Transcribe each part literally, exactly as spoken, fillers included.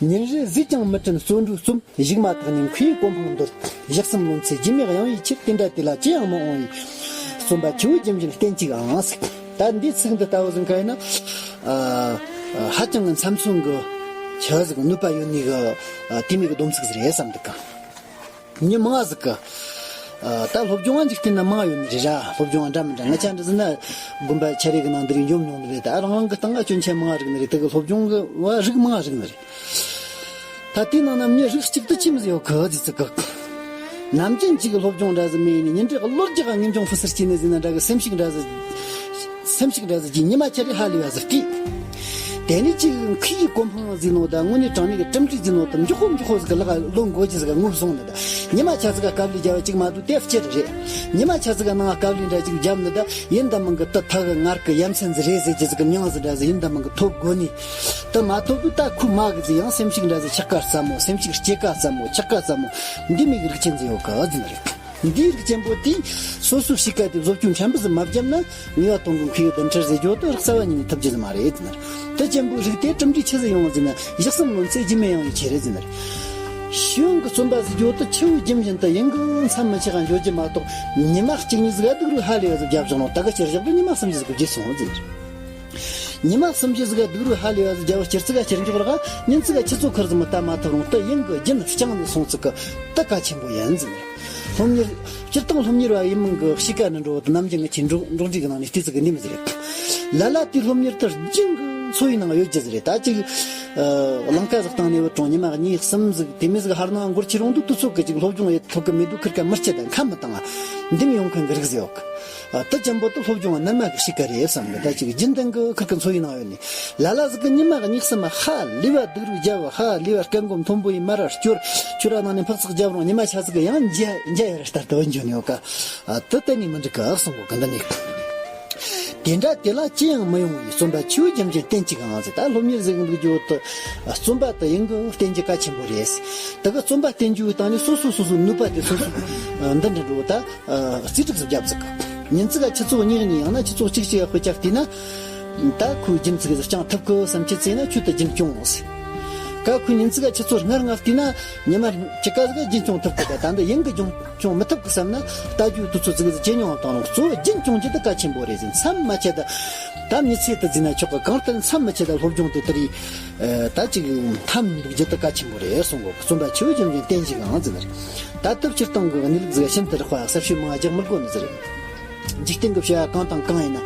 ཉིན་རེ་ཟས་ཀྱང་མི་དྲན་བརྩོན་འགྲུས་རྩོམ། ཞུགས་མ་ཐག་ནས་མཁས་པའི་གོ་འཕང་འདོད། ཞག་གསུམ་ལོན་ཚེ་རྒྱུས་མེད་གཡེང་བའི་ཕྱིར། དེ་འདྲ་དེ་ལ་ཅི་ཡང་མི་འོང་བའི། རྩོམ་པ་ཆུ་བོ་རྒྱུན་འབྱིན་བསྟེན་ཅིག་ཨང་ཟེར། ད་འདིའི་ཚིག་འདི་ལྟ་བུ་ཟིག་ག་ཡིན་ན། ཨ། ཧ་ཅང་གི་མཚམས་མཚོན་གི་ཆ་ཟིག་ནུས་པ་ཡོད་ནི་གི། ཨ། དེ་མོ་གི་སྡོམ་ཚིག་ཟིག་རེད་བསམ་འདུག་ག། མི་མང་ཟིག་གི། ཨ། ད་སློབ་སྦྱོང་བ་འཇིག་རྟེན་ན་མང་ཡོད་ནི་རེད་ར། སློབ་སྦྱོང་བ་འདྲ་མི་འདྲ། ང་ཆ་འདྲ་ཟིག་ན་དགོན་པ་ཆ་རེ་གི་ནང་འདི་རིགས་འཇོམས་མྱོང་ནི་རེད། ད་རང་རང་གི་སྟེང་ང་སྐྱོན་ཆ་མང་རིག་ནི་རེད། དེ་གི་སློབ་སྦྱོང་གི་བ་རིགས་མང་རིག་ནི་རེད། ད་དེའི་ནང་ན་མི་རིགས་གཅིག་ཏུ་ཆི་མོ་ཟིག་ཡོད་གི་ཟེར་ཚིག་གི། ནམ་རྒྱུན་གཅིག་གི་སློབ་སྦྱོང་འདྲ་ཟིག་མེད་ནི། ཉིན་རེ་གློ་རྒྱག་ག་ངེས་འབྱུང་ཕུ་སར་སྐྱེས་ནི་ཟིག་ན་འདྲ་གི། སེམས་ཤུགས་འདྲ་ཟིག་སེམས་ཤུགས་འདྲ་ཟིག་གིས་ཉི་མ་ཆ་རེ་ཧ་ལས་པ་ཟིག་སྐྱེས། དེ་ནས་གཅིག་མཁས་པའི་གོ་འཕང་ཟིག་ནོ་ད། དངོས་གནས་དྲང་གནས་ཀྱི་གྲུབ་འབྲས་ཟིག་ནོ་ད། མགྱོགས་པོ་མགྱོགས་པོ་ཟིག་གི་ལག་ལོན་དགོས་རྒྱུ་ཟིག་ག་ངོས་བཟུང་ནི་ད། ཉི་མ་ཆ་ཟིག་ག་དཀའ་ལས་རྒྱབ་པ་གཅིག་མ་གཏོགས་དེ་སྤྱིར་རེད། ཉི་མ་ཆ་ཟིག་ག་ནང་དཀའ་ལས་འདྲ་གཅིག་རྒྱབ་ནི་ད། ཡིན་ད་མིན་གི་ད་ཐག་གི་ངར་གི་ཡ་མཚན་ཟིག་རེད་ཟེར་རྒྱུ་ཟིག་གི་མྱིང་ཟིག་འདྲ་ཟིག་ཡིན་ད་མིན་གི་ཐོབ་དགོས་ནི། དེ་མ་ཐོབ་དུས་ད་ཁོའི་མ་གི་ཟིག་ཡང་སེམས་ཤུགས་འདྲ་ཟིག་ཆག་ཁ་སླ་མོ། སེམས་ཤུགས་སྐྱེ་ཁ་སླ་མོ། ཆག་ཁ་སླ་མོ། འདི་མོ་གི་རིགས་ཅན་ཟིག་ཡོད་གི་ཟེར་ནི་རེད། འདིའི་རིགས་ཅན་པོ་དེས་སོ་སོའི་གཤིས་ཀ་དེ་བཟོ་བཅོས་ཕྲན་བུ་ཟིག་མ་བརྒྱབ་ན། ངེས་པ་དོན་གི་མཁས་པའི་བདུན་ཕྲག་ཟེར་རྒྱུ་དེ་རིགས་རྩ་བ་ཉིད་ནས་ཐུབ་རྒྱུ་ཟིག་མ་རེད་ཟེར་ནི་རེད། དེ་ཅན་པོའི་རིགས་དེ་གྲུབ་འབྲས་ཆི་ཟིག་ཡོང་ཟེར་ན། ཞག་གསུམ་ལོན་ཚེ་རྒྱུས་མེད་གཡེང་བའི་ཕྱིར་ཟེར་ནི་རེད། ཤེས་ཡོན་གི་རྩོམ་པ་ཟེར་རྒྱུ་དེ་ཆུ་བོ་རྒྱུན་འབྱིན་དུ་ཡུན་གི་མཚམས་མི་ཆད་ག་འཇོག་རྒྱུ་མ་གཏོགས། ཉི་མ་གཅིག་གཉིས་ཟིག་ག་སྡུག་རུས་ཧ་ལས་པ་ཟིག་བརྒྱབ་བཞག་ནོ་ད་གི་ཕྱིར་བཞག་དུས་ཉི་མ་གསུམ་བཞི་ཟིག་གི་རྗེས་སོང་ཟེར་ནི་རེད། ཉི་མ་གསུམ་བཞི་ཟིག་ག་སྡུག་རུས་ཧ་ལས་པ་ཟིག་བརྒྱབ་པའི་ཕྱིར་ཚིག་ག་ཕྱིར་འཇོག་ར། ཉིན་ཚིག་ག་ཆུ་ཚོད་ཁུར་ཟིག་མི་ལྟ་མ་ཐུབ་རུང་། དེ་ཡུན་གི་རྒྱུན་བསྐྱངས་ནས་སོང་ཚིག་གི་དེ་གལ་ཆེན་པོ་ཡིན་ཟེར་ནི་རེད། སློབ་གཉེར། སྤྱིར་བཏང་སློབ་གཉེར་བ་ཡིན་མིན་གི་གཤིས་ཀ་ནི་འགྲོ་བ་དང་ནམ་རྒྱུན་གི་ཆེ་འགྲོ་འགྲོ་འདྲིས་གི་ནང་ནས་བལྟས་ཚིག་གི་འདི་མོ་ཟིག་རེད། ལ་ལ་དེའི་སློབ་གཉེར་དེ་རྒྱུན་གི་འཚོ་བའི་ནང་ཡོད་རྒྱུ་ཟིག་རེད། ད་ཅིག་ཨ། ལམ་ཁ་ཟིག་བཏང་ནས་བུད་རུང་ཉི་མ་གཉིས་གསུམ་ཟིག་དེ་མོ་ཟིག་ཧར་ནང་འགོར་ཁྱེར་རུང་དུས་དུས་ཚོད་གི་ཅིག་སློབ་སྦྱོང་ཡེད་ཐུབ་གི་མེད་དུས་ཁུར་ཀ་མི་སྐྱེ་ད་ཁ་མི་བཏང་ང་། འདི་མོ་ཡོང་མཁན་གི་རིགས་ཟིག་ཡོད་གི། ཨ། དེ་ཅན་པོ་དེ་སློབ་སྦྱོང་བ་ནར་མ་གི་གཤིས་ཀ་རེད་བསམ་གི། ད་ཅིག་རྒྱུན་ལྡན་གི་ཁུར་ཀ་འཚོ་བའི་ནང་ཡོད་ནི། ལ་ལ་ཟིག་གི་ཉི་མ་གཉིས་གསུམ་ཧ་ལས་པ་སྡུག་རུས་བརྒྱབ། ཧ་ལས་པ་སྐད་མགོ་མཐོན་པོ་ཡིས་མར་ར་སྐྱོར། ཁྱོད་ར་ནང་ནས་འཕག་འཚག་བརྒྱབ་རུང་ཉི་མ་ཆ་ཟིག་གི་ཡང་འཇའ་འཇའ་ཡར་ལྟར་དུ་བུད་འགྱོ་ནི་ཡོད་ཀ། ཨ། དེ་གཏན་ནས་མི་འགྲིག་གི་གསུང་གོ་གི་འདི་ནས། དེ་འདྲ་དེ་ལ་ཅི་ཡང་མི་ཡོང་བའི། རྩོམ་པ་ཆུ་བོ་རྒྱུན་འབྱིན་བསྟེན་ཅིག་ཨང་ཟེར། ད་སློབ་གཉེར་ཟེར་གི་འདུག་རྒྱུ་དེ་རྩོམ་པ་དེ་ཡིན་གི་བསྟེན་རྒྱུ་གལ་ཆེན་པོ་རེད། དེ་གི་རྩོམ་པ་བསྟེན་རྒྱུའི་སྟེང་ནས་སོ་སོ་སོ་སོའི་ནུས་པ་དེ་སོ་སོ་འདི་འདྲ་འགྲོ་ད། ཨ། རྩིས་སྒྲིག་ཟིག་བརྒྱབ་ཟིག་ཉིན་ཅིག་ག་ཆུ་ཚོད་གཉིས་གཉིས་ཡང་ན་ཆུ་ཚོད་གཅིག་གཅིག་ག་དཔེ་ཆ་བལྟས་ན། ད་ཁོས་རྒྱུན་ཅིག་ཟིག་བསྐྱང་ཐུབ་གི་བསམ་ཆེད་བརྩིས་ན་ཁྱོད་དེ་རྒྱུན་སྐྱོང་ཟེར། ཀ་ཁོས་ཉིན་ཅིག་ག་ཆུ་ཚོད་ལྔ་ལྔ་བལྟས་ན་ཉི་མ་གཅིག་ག་ཟིག་རྒྱུན་སྐྱོང་ཐུབ་གི། ད་ད་འདི་ཡིན་གི་རྒྱུན་སྐྱོང་མི་ཐུབ་གི་བསམ་ན། ལྟ་རྒྱུའི་དུས་ཚོད་ཅིག་ཟིག་ཇེ་ཉུང་བཏང་རུང་གཙོ་བོ་རྒྱུན་སྐྱོང་རྒྱུ་དེ་གལ་ཆེན་པོ་རེད་ཟེར། མཚམས་མ་ཆད་ད། ད་མི་ཚེ་དེ་བརྩིས་ན་ཆོག་གི། གང་ལྟར་མཚམས་མ་ཆད་ད་སློབ་སྦྱོང་དེ་དེ་རེད། ཨ། ད་ཅིག་ཐམ་འདུག་རྒྱུ་དེ་གལ་ཆེན་པོ་རེད་གསུང་གོ། རྩོམ་པ་ཆུ་བོ་རྒྱུན་འབྱིན་བསྟེན་ཅིག་ཨང་ཟེར་ནི་རེད། ད་ལྟ་སྤྱིར་བཏང་གི་གནས་ལུགས་ཟིག་ཤིན་ཏུ་རགས་པ་གསལ་བཤད་མང་རྒྱག་མི་དགོས་ནི་ཟེར། འཇིག་རྟེན་གྱི་བྱ་བ་གང་དང་གང་ཡིན་ན།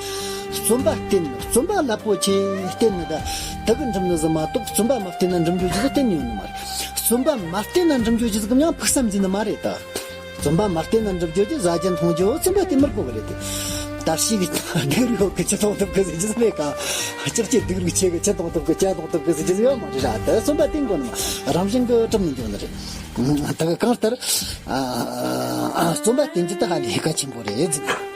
རྩོམ་པ་བསྟེན་ནི། རྩོམ་པ་རླབས་པོ་ཆེ་བསྟེན་ནི་ད། དེ་གིས་འགྲུབ་ནི་ཟིག་མ་གཏོགས། རྩོམ་པ་མ་བསྟེན་ན་འགྲུབ་འགྱོ་རྒྱུ་ཟིག་གཏན་ནས་ཡོད་ནི་མ་རེད། རྩོམ་པ་མ་བསྟེན་ན་འགྲུབ་འགྱོ་རྒྱུ་ཟིག་གམ་ཡང་ཕུགས་བསམ་ཟིན་ནི་མ་རེད་ད། རྩོམ་པ་མ་བསྟེན་ན་འགྲུབ་འགྱོ་རྒྱུ་ཟ་རྒྱུ་འཐུང་རྒྱུ་རྩོམ་པ་དེ་མི་དགོས་གི་རེད་དེ། ད་ཤི་གི་སྡུག་རུས་ཡོད་གི་ཆུ་འཐུང་ཐུབ་གི་ཟེར་རྒྱུ་ཟིག་མེད་ག། ལྕགས་ཀྱི་སྡུག་རུས་ཆེ་གི་ཆུ་འཐུང་ཐུབ་གི་ཇ་འཐུང་ཐུབ་གི་ཟེར་རྒྱུ་ཟིག་ཡོད་མ་རེད་ར། དེ་རྩོམ་པ་བསྟེན་དགོས་ནི་མ། རང་བཞིན་གི་གྲུབ་ནས་འགྱོ་ནི་རེད། ད་གང་ལྟར། ཨ། ཨ། རྩོམ་པ་བསྟེན་རྒྱུ་དེ་ཧ་ལས་གལ་ཆེན་པོ་རེད།